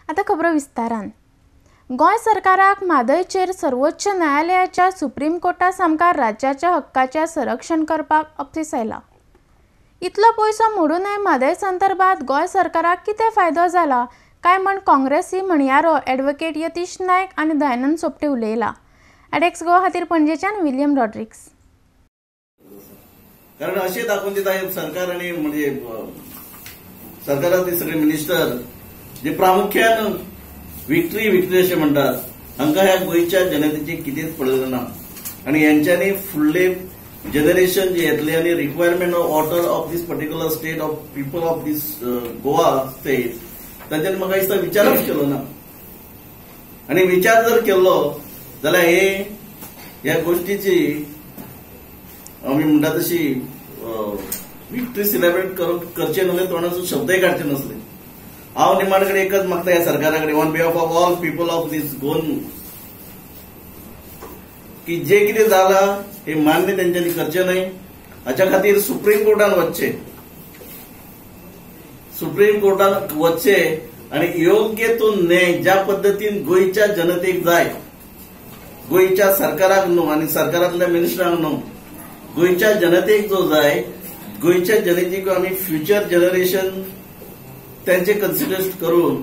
आतां खबरो विस्तारान. गोंय सरकाराक म्हादयचेर सर्वोच्च न्यायालयाच्या सुप्रीम कोर्टा सामकार राज्याच्या हक्काचें संरक्षण करपाक अपेस आयला. इतलो पयसो मोडूनय म्हादय संदर्भात गोंय सरकाराक कितें फायदो जाला काय म्हण काँग्रेसी म्हणयारो ॲडव्होकेट यतीश नायक आनी दयानंद सोपटे उलयला. एडेक्स गोवा खातीर पणजेच्यान विलियम रॉड्रिक्स. कारण अशें दाखोवन दिता सरकार आनी म्हणजे सरकारांतले सगळे मिनिस्टर जे प्रामुख्यान विक्ट्री विक्ट्री अशें म्हणटात, हांकां ह्या गोंयच्या जनतेचें कितेंच पडलेलें ना आनी हेंच्यांनी फुडले जनरेशन जे येतले आनी requirement of water of this particular state of people of this Goa state तांच्यांनी म्हाका दिसता विचारच केलो ना. आनी विचार जर केलो जाल्यार हे ह्या गोष्टीची आमी म्हणटा तशी विक्ट्री सेलिब्रेट करचे न्हय, तोंडाचो शब्दय काडचे नसले. हांव निमाण कडेन एकच मागता ह्या सरकारा कडेन, on behalf of all people of this Goan, की जे कितें जालां हें मान्य तेंच्यांनी करचें न्हय. हाच्या खातीर सुप्रीम कोर्टान वचचें, सुप्रीम कोर्टान वचचें आनी योग्य तो न्याय ज्या पद्दतीन गोंयच्या जनतेक जाय, गोंयच्या सरकाराक न्हू आनी सरकारांतल्या मिनिस्टरांक न्हू, गोंयच्या जनतेक जो जाय, गोंयच्या जनतेक आमी फ्युचर जनरेशन त्यांचे कन्सिडर करून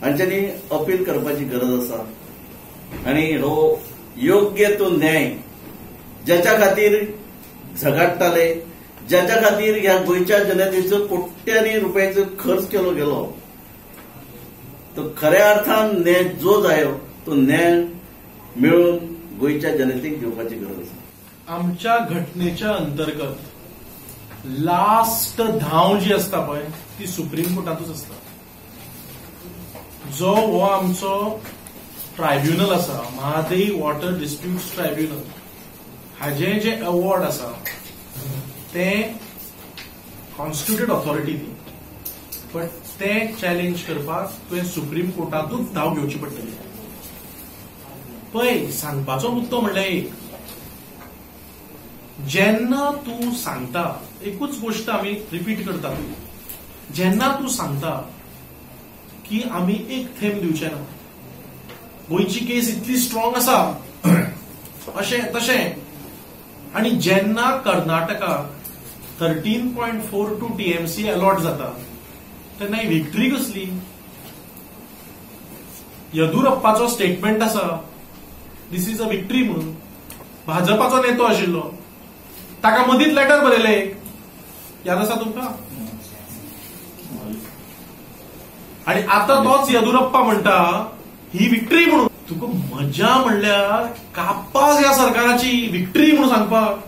हांच्यांनी अपील करपाची गरज आसा. आनी हो योग्य तो न्याय ज्याच्या खातीर झगाडटाले, ज्याच्या खातीर ह्या गोंयच्या जनतेचो कोट्यांनी रुपयांचो खर्च केलो गेलो, तो खऱ्या अर्थान न्याय जो जायो तो न्याय मेळून गोंयच्या जनतेक दिवपाची गरज आसा. आमच्या घटनेच्या अंतर्गत लास्ट धांव जी आसता पळय ती सुप्रीम कोर्टांतूच आसता. जो हो आमचो ट्रायब्युनल आसा, म्हादय वॉटर डिस्प्यूट्स ट्रायब्युनल, हाजें जे अवॉर्ड आसा तें कॉन्स्टिट्युटेड ऑथॉरिटी ती, बट तें चॅलेंज करपाक तुवें सुप्रीम कोर्टांतूच धांव घेवची पडटली. पळय, सांगपाचो मुद्दो म्हणल्यार एक, जेन्ना तूं सांगता एकूच गोश्ट आमी रिपीट करता, जेन्ना तूं सांगता की आमी एक थेंब दिवचे ना, गोंयची केस इतली स्ट्रॉंग आसा अशें तशें, आनी जेन्ना कर्नाटकाक 13.42 TMC allot जाता तेन्ना ही विक्ट्री कसली? येदियुरप्पाचो स्टेटमेंट आसा this is a victory म्हणून. भाजपाचो नेतो आशिल्लो, ताका मदींच लेटर बरयलें एक, याद आसा तुमकां? आनी आतां तोच येदियुरप्पा म्हणटा ही विक्ट्री म्हणून. तुका मजा म्हणल्यार कापास ह्या सरकाराची विक्ट्री म्हणून सांगपाक.